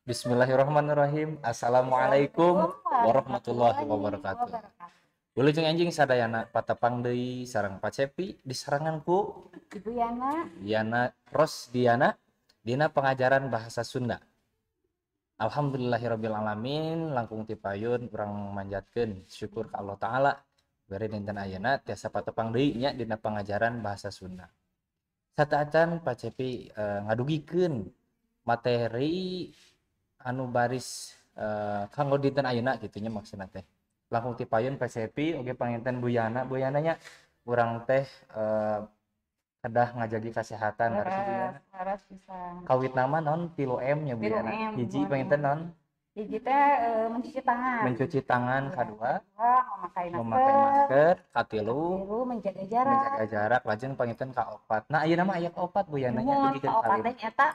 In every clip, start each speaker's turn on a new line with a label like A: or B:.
A: Bismillahirrahmanirrahim. Assalamualaikum warahmatullahi wabarakatuh. Wilujeng enjing sadayana, patepang deui sareng Pak Cepi disarengan ku
B: Ibu Yana.
A: Yana Rosdiana dina pengajaran bahasa Sunda. Alhamdulillahirabbil alamin, langkung tipayun urang manjatkeun syukur ka Allah Taala bere dinten ayeuna tiasa patepang deui nya dina pengajaran bahasa Sunda. Sateuacan Pak Cepi ngadugikeun materi anu baris kanggo dinten ayeuna kitu nya maksudna teh. Langkung tipayun Pak Cepi oge panginten Bu Yana. Bu Yana nya urang teh kedah ngajagi kesehatan harus Bu Yana.
B: Leres pisan.
A: Kawitna mah naon 3M nya Bu Yana.
B: 3M,
A: Hiji
B: muhun.
A: Panginten naon?
B: Hiji teh mencuci tangan.
A: Mencuci tangan, kadua
B: Kedua, memakai masker.
A: Memakai masker, katilu
B: Katilu, menjaga jarak.
A: Menjaga jarak, lajeng panginten kaopat. Nah, ayeuna mah aya kaopat, Bu Yana nya,
B: Muhun,
A: dugikeun
B: kaopat
A: kalima.
B: Teh nyata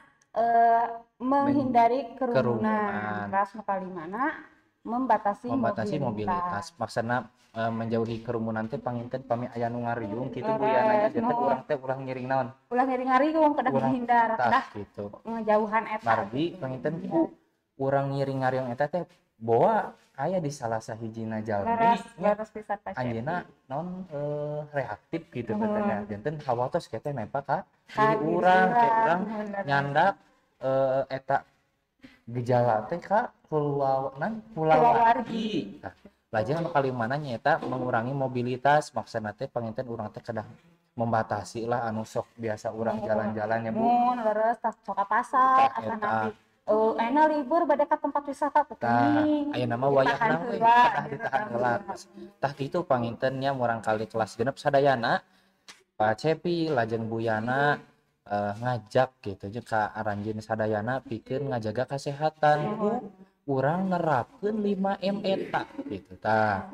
B: menghindari kerumunan.
A: Kerumunan.
B: Teras nu kalimana membatasi
A: Membatasi mobilitas. Maksudna menjauhi kerumunan teh panginten pami aya nu ngariung kitu, Bu Yana nya,
B: Leres,
A: janten
B: muhun.
A: Urang teh ulah ngiring naon?
B: Ulah ngiring-ngariung, kedah
A: Urang
B: menghindar,
A: tah
B: kedah
A: gitu.
B: Ngejauhan eta
A: Margi
B: gitu.
A: Panginten ku urang ngiring ngariung eta teh boa aya di salah sahijina jalmi
B: Leres,
A: nya
B: leres pisan, Pak Cepi.
A: Anjeunna naon reaktif gitu
B: Muhun.
A: katanya. Janten hawatos teh nempa ka
B: Ka
A: diri
B: diri
A: urang, kayak
B: urang,
A: urang
B: muhun, leres.
A: Nyandak eta gejala teh ka kulawargi.
B: Kulawargi.
A: Tah, lajeng anu kalimana nyaeta mengurangi mobilitas, maksudna teh panginten urang teh kedah membatasi lah anu sok biasa urang jalan-jalan ya, Bu.
B: Muhun, leres, tah sok ka pasar
A: Tah,
B: atau
A: eta.
B: Nanti ayeuna libur bade ka tempat wisata teh
A: Tah,
B: teuing.
A: ayeuna mah
B: Ditahan
A: wayahna we
B: heula
A: kedah
B: gitu
A: ditahan
B: kan.
A: heula. Tah kitu panginten nya murangkali kelas 6 sadayana, Pak Cepi lajeng Bu Yana ngajak gitu jeung ka aranjeun sadayana pikeun ngajaga kesehatan ku urang nerapkeun 5M eta gitu tah.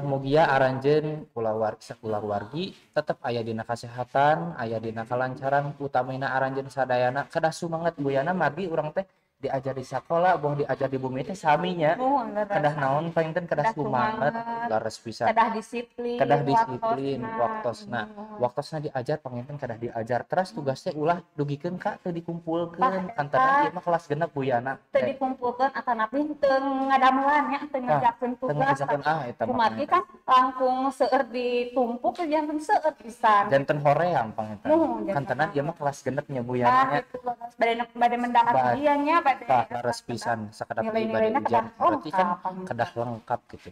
A: Mugia aranjeun kulawargi sakulawargi tetep aya dina kasehatan, aya dina kalancaran, utamina aranjeun sadayana kedah sumanget, Bu Yana, margi urang teh diajar di sakola boh diajar di bumi teh sami nya.
B: Muhun, leres.
A: Kedah naon panginten? Kedah
B: Kedah
A: sumanget,
B: sumanget.
A: Leres pisan.
B: Kedah disiplin.
A: Kedah disiplin
B: waktosna.
A: Waktosna. Waktosna diajar panginten kedah diajar teras tugasnya ulah dugikeun ka teu dikumpulkeun.
B: Tah, eta.
A: Kantenan ieu mah kelas 6, Bu Yana.
B: Teu dikumpulkeun atanapi teu ngadamelan nya, teu ngerjakeun
A: Teu
B: tugas.
A: Ngerjakeun, ah eta mah
B: Kumargi kan langkung seueur ditumpuk janten seueur pisan.
A: Janten hoream panginten.
B: Muhun, janten
A: Kantenan ieu mah kelas 6 nya, Bu
B: Tah
A: Yana nya.
B: Gitu leres. Bade bade mendapat ujian nya, bade
A: Tah, leres pisan, sakedap deui bade
B: nilai-nilaina
A: ujian
B: kedah
A: berarti kan
B: lengkap panginten.
A: Kedah lengkap gitu.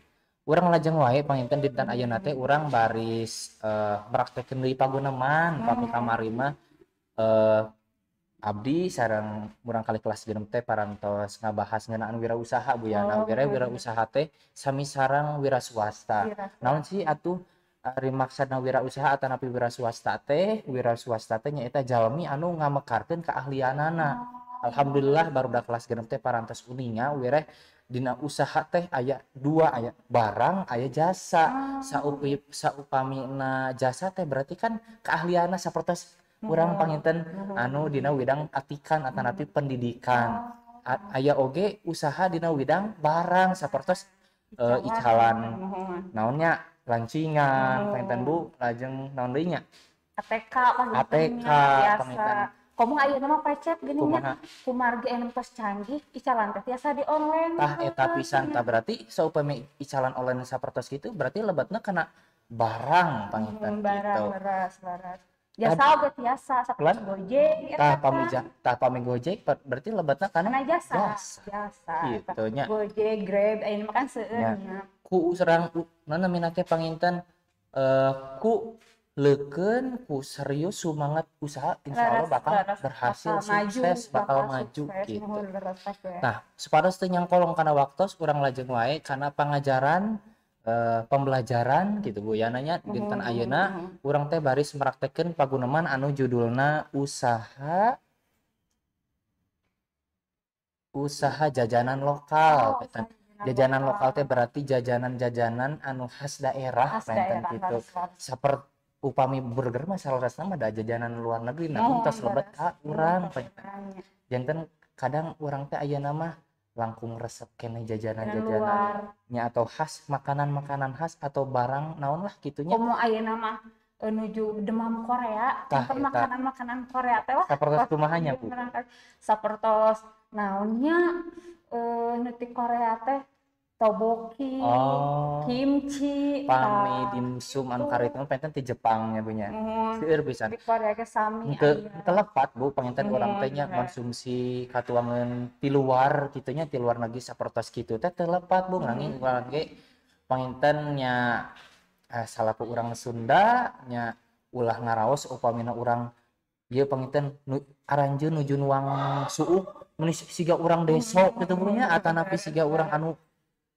A: Urang lajeng wae panginten dinten ayeuna teh urang baris meraktekeun deui paguneman pami kamari mah abdi sareng murangkali kelas 6 teh parantos ngabahas ngeunaan wirausaha, Bu Yana.
B: Oh,
A: Wirausaha teh sami sareng wira swasta.
B: Wira
A: Naon sih atuh ari maksudna wirausaha atanapi wira swasta teh? Wira swasta teh nyaeta jalmi anu ngamekarkeun keahlianana. Alhamdulillah barudak kelas 6 teh parantos uninga wireh dina usaha teh aya dua, aya barang, aya jasa. Saupi saupamina jasa teh berarti kan keahlianna sapertos urang panginten anu dina widang atikan atanapi pendidikan. Aya oge usaha dina widang barang sapertos icalan
B: Muhun.
A: Naonnya lancingan panginten, Bu, lajeng naon deui nya?
B: ATK
A: ATK,
B: panginten biasa.
A: Panginten.
B: Komo ayeuna mah pecet geuning nya.
A: Kumaha?
B: Kumargi anu tos canggih, icalan teh tiasa di online.
A: Tah, eta pisan tah, berarti saupami icalan online sapertos kitu berarti lebetna kana barang panginten
B: Barang,
A: gitu.
B: Leres, leres. Jasa oge tiasa
A: Lan?
B: sapertos Gojek eta
A: Tah pami
B: kan.
A: Tah pami Gojek berarti lebetna kana
B: Kana jasa.
A: Jasa.
B: Jasa.
A: Gitu nya.
B: Gojek, Grab, ayeuna mah kan seueur
A: Nya.
B: nya.
A: Ku serang naon namina teh panginten ku leukeun ku serius sumanget usaha insya Allah
B: Leres,
A: bakal
B: leres,
A: berhasil,
B: bakal maju,
A: sukses, bakal maju
B: sukses,
A: gitu.
B: Muhun, leres teh.
A: Nah, supados teu nyangkolong kana waktos, urang lajeng wae kana pangajaran pembelajaran gitu, Bu Yana nya, dinten
B: Muhun,
A: ayeuna
B: muhun.
A: Urang teh baris meraktekeun paguneman anu judulna usaha usaha jajanan lokal.
B: Oh, usaha
A: Jajanan lokal teh berarti jajanan-jajanan anu khas daerah
B: khas
A: panginten
B: daerah,
A: gitu.
B: Leres, leres.
A: Saperti upami burger mah saleresna mah da jajanan luar negeri, namun tos lebet ka urang panginten.
B: Nya.
A: Janten kadang urang teh ayeuna mah langkung resep keneh jajanan-jajanan
B: Luar.
A: Nya atau khas makanan-makanan khas atau barang naon lah gitunya.
B: Komo ayeuna mah nuju demam Korea,
A: Tah,
B: sampai
A: eta.
B: Makanan-makanan Korea teh wah.
A: Sapertos kumaha nya, Bu?
B: Sapertos Naonnya nu ti Korea teh tteokbokki, kimchi,
A: Pami
B: tah
A: dimsum anu
B: gitu.
A: Kararitu mah panginten ti Jepang nya, Bu, nya.
B: Muhun.
A: Seueur pisan.
B: Di Korea ge sami
A: Henteu
B: aya.
A: Henteu lepat, Bu, panginten urang teh nya
B: Muhun,
A: konsumsi katuangan ti luar kitu nya, ti luar negeri sapertos kitu teh teu lepat, Bu, nanging urang ge panginten nya salaku urang Sunda nya ulah ngaraos upamina urang ieu panginten nu aranjeun nuju nuang suuk meuni siga urang deso kitu, Bu, nya, atanapi siga urang anu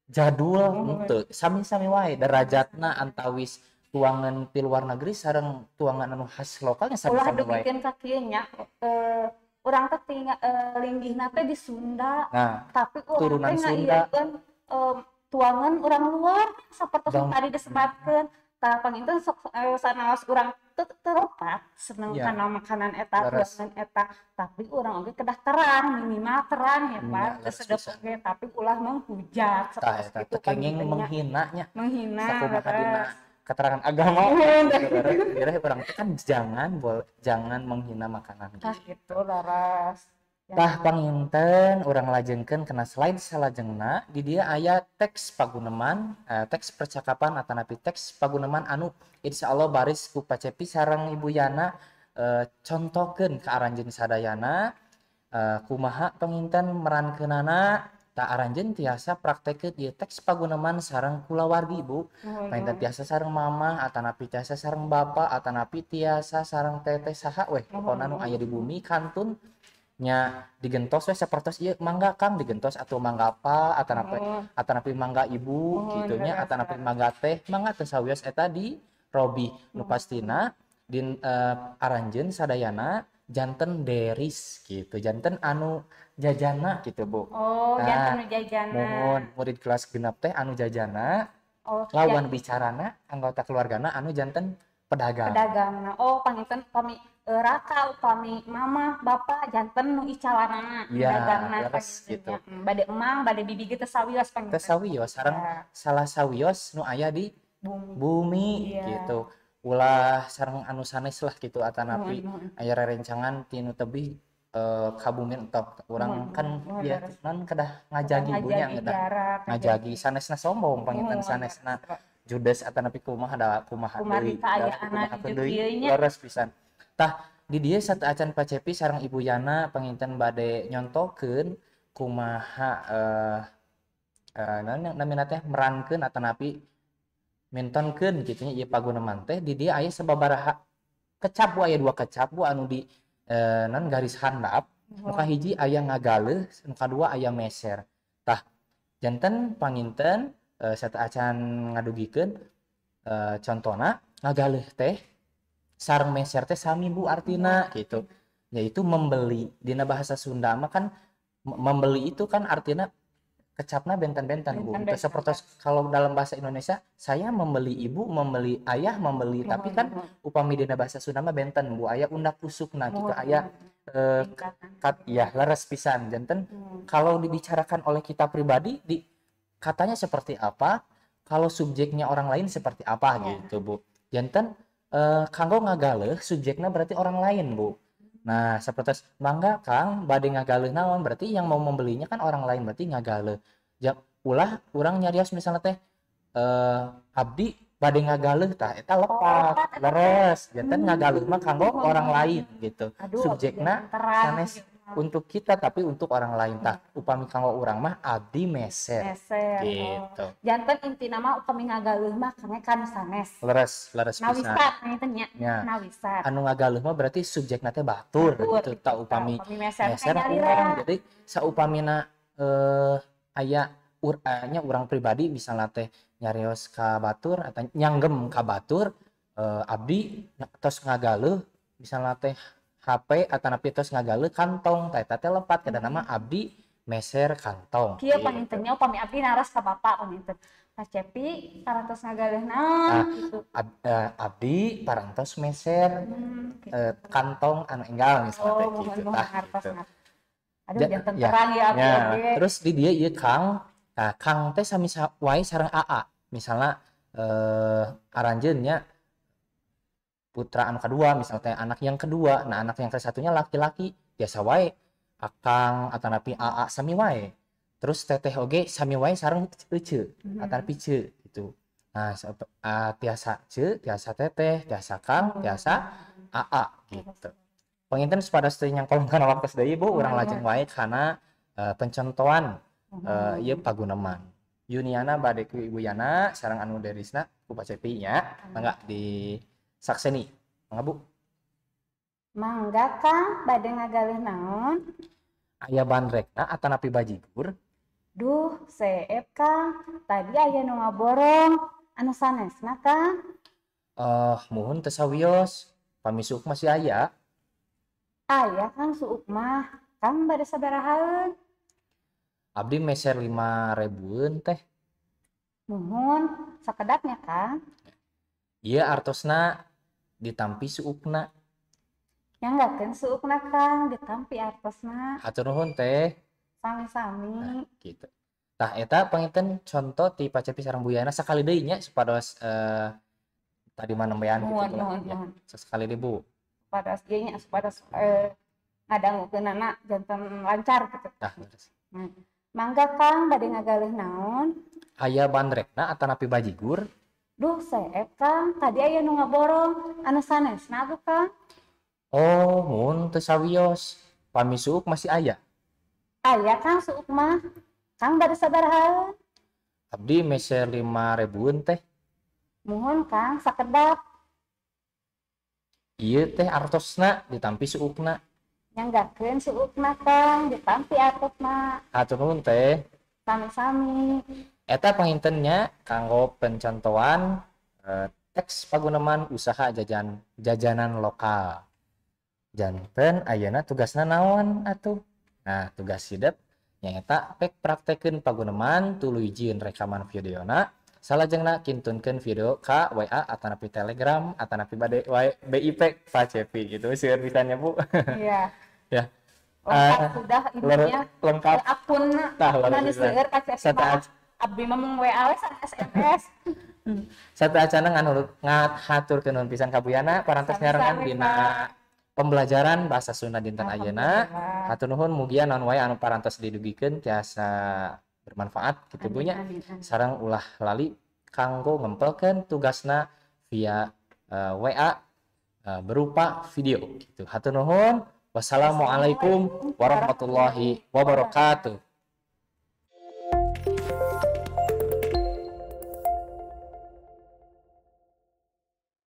A: jadul, henteu, sami-sami wae derajatna antawis tuangan ti luar negeri sareng tuangan anu khas lokalnya
B: Ulah
A: sami-sami wae.
B: Dugikeun ka kieu nya, urang teh tinggal linggihna teh di Sunda,
A: Nah,
B: tapi urang
A: turunan
B: teh
A: Sunda.
B: Ngaiekeun tuangan urang luar sapertos nu
A: Bang
B: tadi disebatkeun. Tah, panginten sok sanaos urang teu teu lepat seneng kana makanan eta, tuangan eta, tapi urang oge kedah terang, minimal terang ya,
A: Nya,
B: Pak, teu
A: leres
B: sedep
A: pisan.
B: Oge, tapi ulah menghujat
A: Tah,
B: sapertos
A: eta
B: kitu
A: teu kenging
B: panginten nya.
A: Menghina nya.
B: Menghina,
A: Sakumaha dina
B: leres.
A: Keterangan agama
B: Muhun.
A: gitu, leres urang teh kan jangan menghina makanan
B: Tah
A: gitu.
B: gitu, leres.
A: Tah,
B: Ya.
A: panginten urang lajengkeun kana slide salajengna. Di dieu aya teks paguneman, teks percakapan atanapi teks paguneman anu insyaallah baris ku Pak Cepi sareng Ibu Yana contohkeun ka aranjeun sadayana kumaha panginten merankeunana. Tah, aranjeun tiasa praktekkeun ieu teks paguneman sareng kulawargi, Bu.
B: Muhun,
A: Panginten
B: muhun.
A: Tiasa sareng mamah atanapi tiasa sareng bapak atanapi tiasa sareng teteh, saha weh
B: Muhun,
A: pokona nu
B: muhun.
A: Aya di bumi kantun nya digentos we sapertos ieu, mangga Kang digentos atau mangga apa atanapi atanapi mangga Ibu kitu nya, atanapi mangga Teh, mangga teu sawios eta di robi nu pastina din aranjeun sadayana janten deris gitu, janten anu jajana gitu, Bu.
B: Oh,
A: Nah,
B: janten nu jajana.
A: Muhun, murid kelas genap teh anu jajana,
B: Oh,
A: lawan bicarana anggota keluargana anu janten pedagang.
B: Pedagangna. Oh, panginten upami raka, upami mama, bapak janten nu icalanana,
A: Iya,
B: dagangna
A: leres
B: panginten
A: gitu.
B: nya. Bade emang, bade bibi ge teu sawios
A: Teu
B: panginten.
A: sawios sareng
B: Ya,
A: salah sawios nu aya di
B: bumi.
A: Bumi gitu. Ulah sareng anu sanes lah gitu atanapi
B: Muhun, muhun.
A: Aya rerencangan ti nu tebih kabumin entok urang
B: Muhun,
A: kan
B: muhun,
A: ya
B: leres.
A: Non kedah ngajagi, Bu, nya,
B: Ngajagi
A: kedah
B: jarak,
A: ngajagi sanesna sombong panginten,
B: Muhun,
A: sanesna
B: leres.
A: Judes atanapi kumaha da kumaha
B: Kumargi
A: deui da
B: kaayaanna
A: kumahakeun
B: nuju
A: deui,
B: kieu nya.
A: Leres pisan. Tah, di dieu sateuacan Pak Cepi sareng Ibu Yana panginten bade nyontokeun kumaha naon namina teh merankeun atanapi mintonkeun kitu nya ieu paguneman teh. Di dieu aya sababaraha kecap, Bu, aya dua kecap, Bu, anu di naon garis handap. Nu kahiji aya ngagaleuh, nu kadua aya meser. Tah, janten panginten sateuacan ngadugikeun contona, ngagaleuh teh sareng meser teh sami, Bu, artina gitu, yaitu membeli. Dina bahasa Sunda mah kan membeli itu kan artinya kecapna benten-benten, Bu. Teu
B: Benten-benten.
A: sapertos kalau dalam bahasa Indonesia saya membeli, ibu membeli, ayah membeli, tapi
B: Muhun,
A: kan
B: muhun.
A: Upami dina bahasa Sunda mah benten, Bu, aya undak usukna gitu,
B: Muhun,
A: aya
B: muhun. Tingkatan.
A: Kat ya, leres pisan. Janten kalau dibicarakan oleh kita pribadi di katanya seperti apa, kalau subjeknya orang lain seperti apa gitu, Bu. Janten kanggo ngagaleuh subjeknya berarti orang lain, Bu. Nah, seperti mangga Kang bade ngagaleuh naon, berarti yang mau membelinya kan orang lain, berarti ngagaleuh. Ja, ulah urang nyarios misalnya teh abdi bade ngagaleuh, tah eta
B: Oh,
A: lepat,
B: lepat eta teh.
A: Leres. Janten ngagaleuh mah kanggo orang lain gitu.
B: Aduh,
A: Subjekna
B: abdi terang
A: sanes
B: gitu.
A: Untuk kita tapi untuk orang lain. Tah, upami kanggo urang mah abdi meser
B: Meser. Oh.
A: gitu.
B: Janten intina mah upami ngagaleuh mah kangge ka nu sanes.
A: Leres, leres pisan.
B: Nawisan panginten nya.
A: Nya.
B: Nawisan.
A: Anu ngagaleuh mah berarti subjekna teh batur
B: Batur
A: gitu. Tah, upami
B: Upami meser
A: meser
B: teh nyalira.
A: Urang. Jadi saupamina aya nya urang pribadi misalnya teh nyarios ka batur atau nyanggem ka batur, abdi tos ngagaleuh misalnya teh HP atanapi tos ngagaleuh kantong, tah eta teh lepat kada nama abdi meser kantong
B: Kieu
A: gitu.
B: Panginten nya upami abdi naros ka bapak panginten. Pak Cepi parantos ngagaleuh naon
A: Ah,
B: gitu.
A: Abdi parantos meser
B: Gitu.
A: Kantong anu enggal misalnya
B: Oh,
A: teh
B: muhun,
A: gitu,
B: muhun,
A: tah
B: ngartos
A: gitu.
B: ngartos. Aduh, janten
A: ya.
B: terang ya abdi
A: Ya,
B: oge.
A: terus di dieu ieu Kang, nah Kang teh sami wae sareng AA. Misalnya aranjeun nya putra anu kedua, misalnya teh anak yang kedua. Nah, anak yang ke satunya laki-laki, biasa wae akang atanapi aa sami wae. Terus teteh oge sami wae sareng ece atanapi ce gitu. Nah, tiasa ce, tiasa teteh, tiasa kang, tiasa aa gitu. Panginten supados teu nyangkolong kana waktos deui Bu, urang lajeng wae kana pencontohan ieu paguneman. Yuniana bade ku Ibu Yana sareng anu derisna ku Pak Cepi nya. Mangga disakseni. Mangga Bu.
B: Mangga Kang, bade ngagaleuh naon?
A: Aya bandrekna atanapi bajigur?
B: Duh, seep Kang. Tadi aya nu ngaborong anu sanesna Kang.
A: Muhun teu sawios. Pami suuk masih aya.
B: Aya Kang suuk mah. Kang bade sabarahaeun?
A: Abdi meser 5.000-eun teh.
B: Muhun, sakedapnya Kang.
A: Ieu artosna ditampi suukna.
B: Nyanggakeun suukna Kang, ditampi artosna.
A: Hatur nuhun teh.
B: Sami-sami.
A: Nah, gitu. Tah eta panginten conto ti Pak Cepi sareng Bu Yana sakali deui nya supados tadi mah nembean gitu lah.
B: Muhun.
A: Sekali deui Bu.
B: Supados ieu nya supados ngadangukeunana janten lancar gitu.
A: Tah, terus.
B: Mangga Kang, bade ngagaleuh naon?
A: Aya bandrekna atanapi bajigur?
B: Duh, seep Kang, tadi aya nu ngaborong anu sanesna atuh Kang.
A: Oh, mun teu sawios. Pami suuk masih aya?
B: Aya Kang suuk mah. Kang bade sabarahaeun?
A: Abdi meser 5.000-eun teh.
B: Muhun Kang, sakedap.
A: Ieu teh artosna ditampi suukna.
B: Nyanggakeun suukna Kang, ditampi artosna.
A: Hatur nuhun teh.
B: Sami-sami.
A: Eta pangintennya kanggo pencontohan teks paguneman usaha jajanan lokal. Janten ayeuna tugasna naon atuh? Nah, tugas hidep nyaeta pek praktekeun paguneman tuluy jieun rekaman videona salajengna kintunkeun video ka WA atanapi Telegram atanapi bade wae BIP Pak Cepi gitu seueur pisan nya Bu.
B: Iya.
A: Ya.
B: Lengkap sudah intinya.
A: Lengkap.
B: Akun seueur Pak Cepi. Abdi mah mung WA we sareng SMS.
A: Sateuacanna ngahaturkeun nuhun pisan ka Bu Yana parantos nyarengan dina pembelajaran bahasa Sunda dinten ayeuna. Hatur nuhun mugia naon wae anu parantos didugikeun tiasa bermanfaat kitu Bu nya. Sareng ulah lali kanggo ngempelkeun tugasna via WA berupa video gitu. Hatur nuhun. Wassalamualaikum warahmatullahi wabarakatuh.